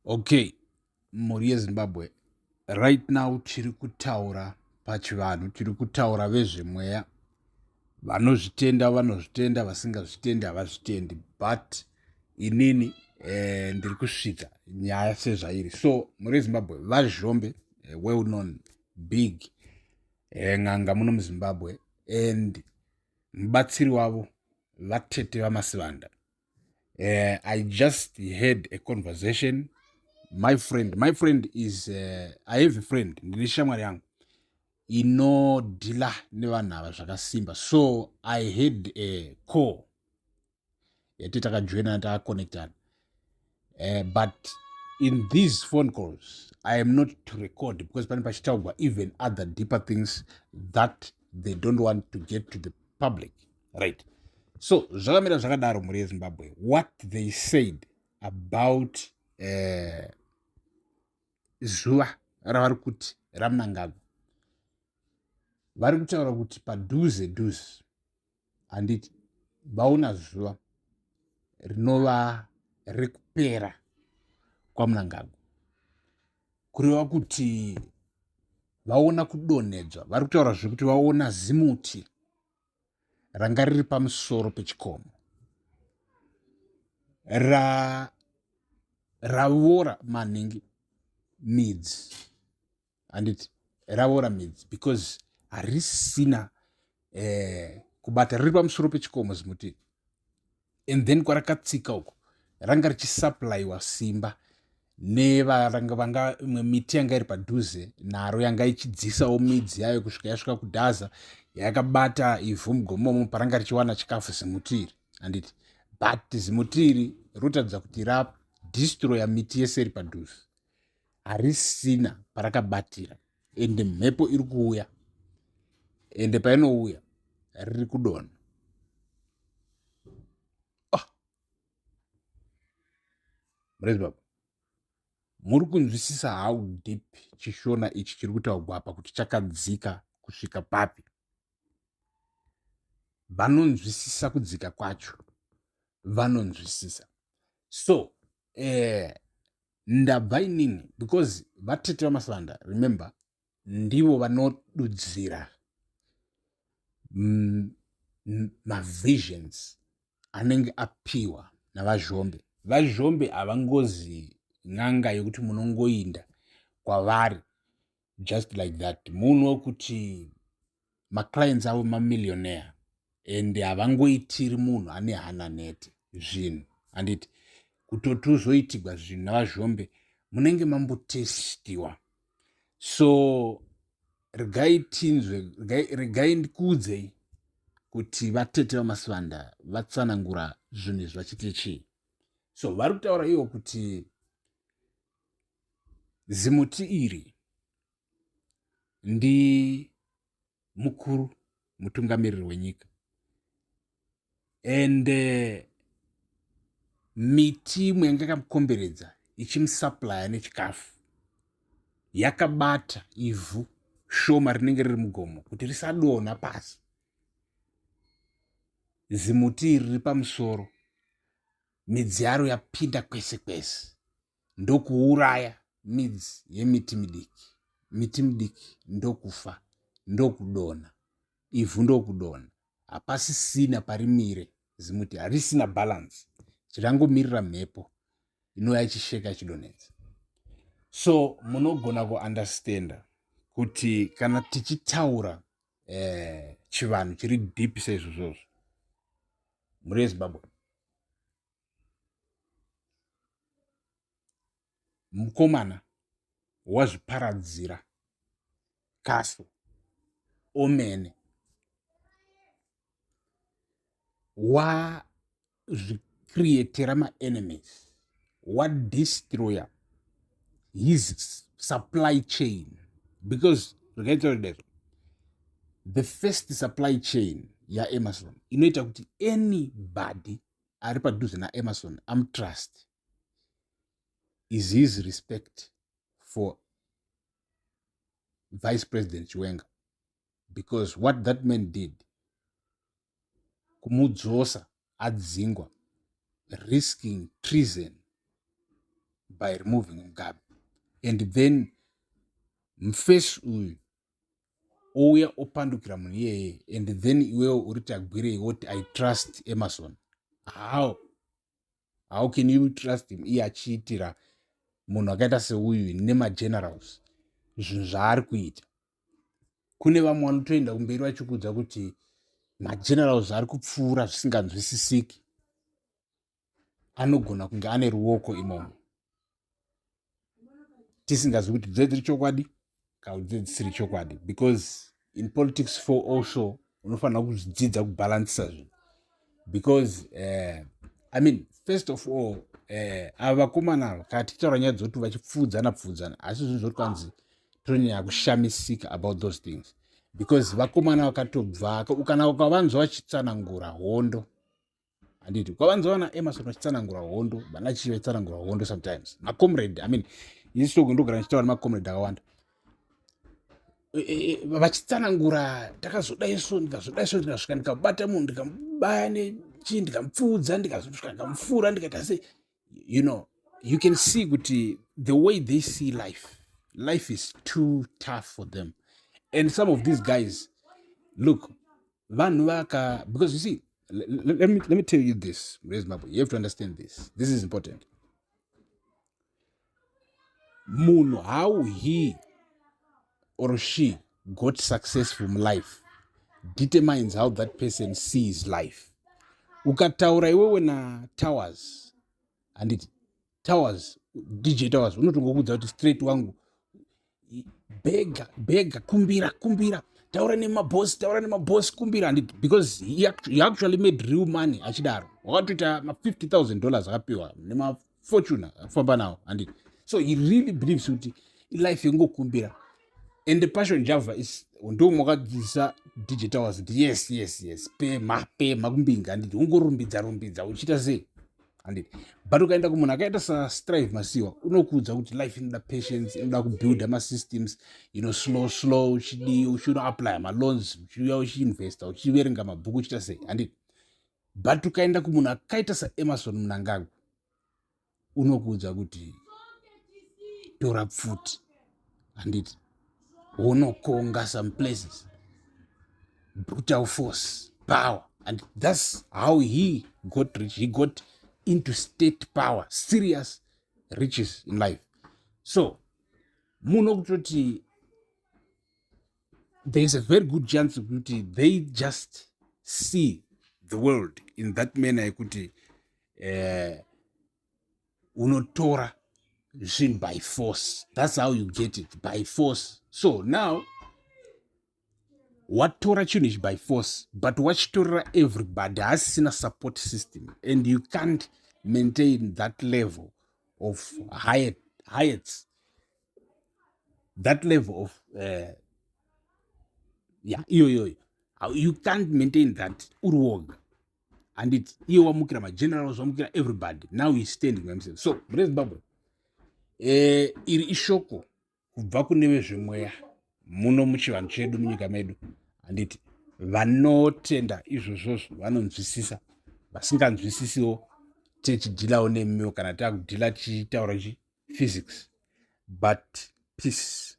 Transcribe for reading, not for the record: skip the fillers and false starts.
Okay, mhuri yeZimbabwe, right now tiri kutaura pachivanhu, tiri kutaura vezvemweya. Vanozvitenda vanozvitenda, vasingazvitendi havazvitendi, but inini ndiri kusvitsa nyaya sezvairi. So mhuri yeZimbabwe, VaZhombe, well known big n'anga muno muZimbabwe, and mubatsiri wavo vatete VaMasivanda. I just had a conversation. My friend, my friend is I have a friend, ndine shamwari yangu inodhila nevanhu ava zvakasimba. So I had a call yati takajoinana, takakonectana, but in these phone calls I am not to record because pane pachitaurwa even other deeper things that they don't want to get to the public, right? So zvakamira zvakadaro, mhuri yeZimbabwe. What they said about zuva ravari kuti raMnangagwa, vari kutaura kuti padhuze dhuze, handiti, vaona zuva rinova rekupera kwaMnangagwa, kureva kuti vaona kudonhedzwa. Vari kutaura zvekuti vaona zimuti ranga riri pamusoro pechikomo ravora maningi midzi, handiti, ravora midzi because harisina kubata. Riri pamusoro pechikomo zimuti, and then kwarakatsika uko ranga richisupplywa simba nevaranga vanga imwe miti yanga iri padhuze naro, yanga ichidzisawo midzi yayo kusvika yasvika kudhaza yakabata ivhu mugomomo paranga richiwana chikafu zimuti iri, handiti? But zimuti iri rotaridza kuti radestroya miti yese iri padhuze, harisina parakabatira, ende mhepo iri kuuya, ende painouya riri kudonha. Oh. Murezi, muri kunzwisisa how deep chiShona ichi chiri kutaurwa apa, kuti chakadzika kusvika papi? Vanonzwisisa kudzika kwacho vanonzwisisa. So ndabva inini because vatete VaMasivanda, remember, ndivo vanodudzira mavisions anenge apiwa naVaZhombe. VaZhombe havangozi n'anga yekuti munongoinda kwavari just like that. Munhu wekuti maclients avo mamillionaire, and havangoitiri munhu ane hana nete zvinhu, handiti? Kutoti uzoitigwa zvinhu naVaZhombe, munenge mambotestiwa. So regai tinzwe, regai ndikuudzei kuti vatete VaMasivanda vatsanangura zvinhu izvi vachiti chii. So vari kutaura ivo kuti zimuti iri ndi mukuru mutungamiriri wenyika, and miti imwe yanga yakamukomberedza ichimusupplya nechikafu yakabata ivhu shoma rinenge riri mugomo kuti risadonha pasi. Zimuti iri riri pamusoro, midzi yaro yapinda kwese kwese, ndokuuraya midzi yemiti midiki, miti midiki ndokufa, ndokudonha, ivhu ndokudonha. Hapasisina parimire zimuti, harisina balance, chirangomirira mhepo inouya ichisheka, ichidonhedza. So munogona kuunderstanda kuti kana tichitaura chivanhu chiri deep seizvozvozvo, mhuri yeZimbabwe, mukomana wazviparadzira kaso omene, wazvicreatera maenemies, wadestroya his supply chain, because zvakaita kudero, the first supply chain yaEmmerson inoita kuti anybody ari padhuze naEmmerson amutrust is his respect for Vice President Chiwenga, because what that man did kumudzosa adzingwa, risking treason. by removing Mugabe, and then mufesi uyu ouya opandukira munhu iyeye, and then iwewo uri Tagwirei woti, "I trust Emmerson." How can you trust him iye achiitira munhu akaita seuyu nemagenerals zvinhu zvaari kuita? Kune vamwe vanotoenda kumberi vachikuudza kuti magenerals ari kupfuura zvisinganzwisisiki, anogona kunge ane ruoko imomo, tisingazivi kuti dzedziri chokwadi kana kuti dzedzisiri chokwadi, because in politics for also unofanira kudzidza kubhalansisa zvinhu, because I mean, first of all, ava vakomana ava, kana tichitaura nyaya dzokuti vachipfuudzana pfuudzana, asi zvinhu zvoti kwanzi tonyanya kushamisika about those things, because vakomana vakatobva, kana ukavanzwa vachitsanangura hondo, handiti, ukavanzwa vana Emmerson vachitsanangura hondo, vana chii vachitsanangura hondo, sometimes macomrade, I mean, isi ndogara ndichitaura nemacomrade akawanda, vachitsanangura, "Takazodai so, ndikazodai so, ndikasvika, ndikabata munhu, ndikamubaya nechii, ndikamupfuudza, ndikazosvika, ndikamupfuura, ndikaita sei." You can see kuti the way they see life, life is too tough for them. And some of these guys, look, vanhu vaka, because you see, let me tell you this, Zimbabwe, you have to understand this. This is important. Munhu, how he or she got successful in life determines how that person sees life. Ukataura iwewe naTowers, handiti, Towers, DJ Towers, unotongokuudza kuti, "Straight wangu, bhega, bhega, kumbira, kumbira, taura nemabhosi, taura nemabhosi, kumbira," handiti? Because he actually made real money achidaro. Wakatoita ma$50,000 akapiwa nemafortuna akufamba nawo, handiti? So he really believes kuti ilife yengokumbira. And the Passion Java is ndo mwakadzidzisa DJ Towers kuti yes, pema, pema kumbinga, handiti? Ungorumbidza, rumbidza, uchiita sei, handiti? But ukaenda kumunhu akaita saStrive Masiyiwa, unokuudza kuti life inoda patience, inoda kubuilda masystems, slow slow, uchidii, uchinoapplya maloans, uchiuya uchiinvesta, uchiverenga mabhuku, uchiita sei, handiti? But ukaenda kumunhu akaita saEmmerson Mnangagwa, unokuudza kuti tora pfuti, handiti, wonokonga some places, brutal force, power. And that's how he got rich. He got into state power, serious riches in life. So muno kutoti there is a very good chance kuti they just see the world in that manner yekuti unotora zvinhu by force. That's how you get it, by force. So now watora chinhu ichi by force, but wachitorera everybody, haasisina support system, and you can't maintain that level of heights, that level of yeah, iyoyoyo, you can't maintain that uri woga, handiti? Iye wamukira magenerals, wamukira everybody. Now he standing by himself. So mune Zimbabwe, iri ishoko kubva kune vezvemweya muno muchivanhu chedu, munyika medu, handiti? Vanotenda izvozvozvo vanonzwisisa, vasinganzwisisiwo techidhilawo nemiwo kana takudhila tichitaura chi physics. But peace.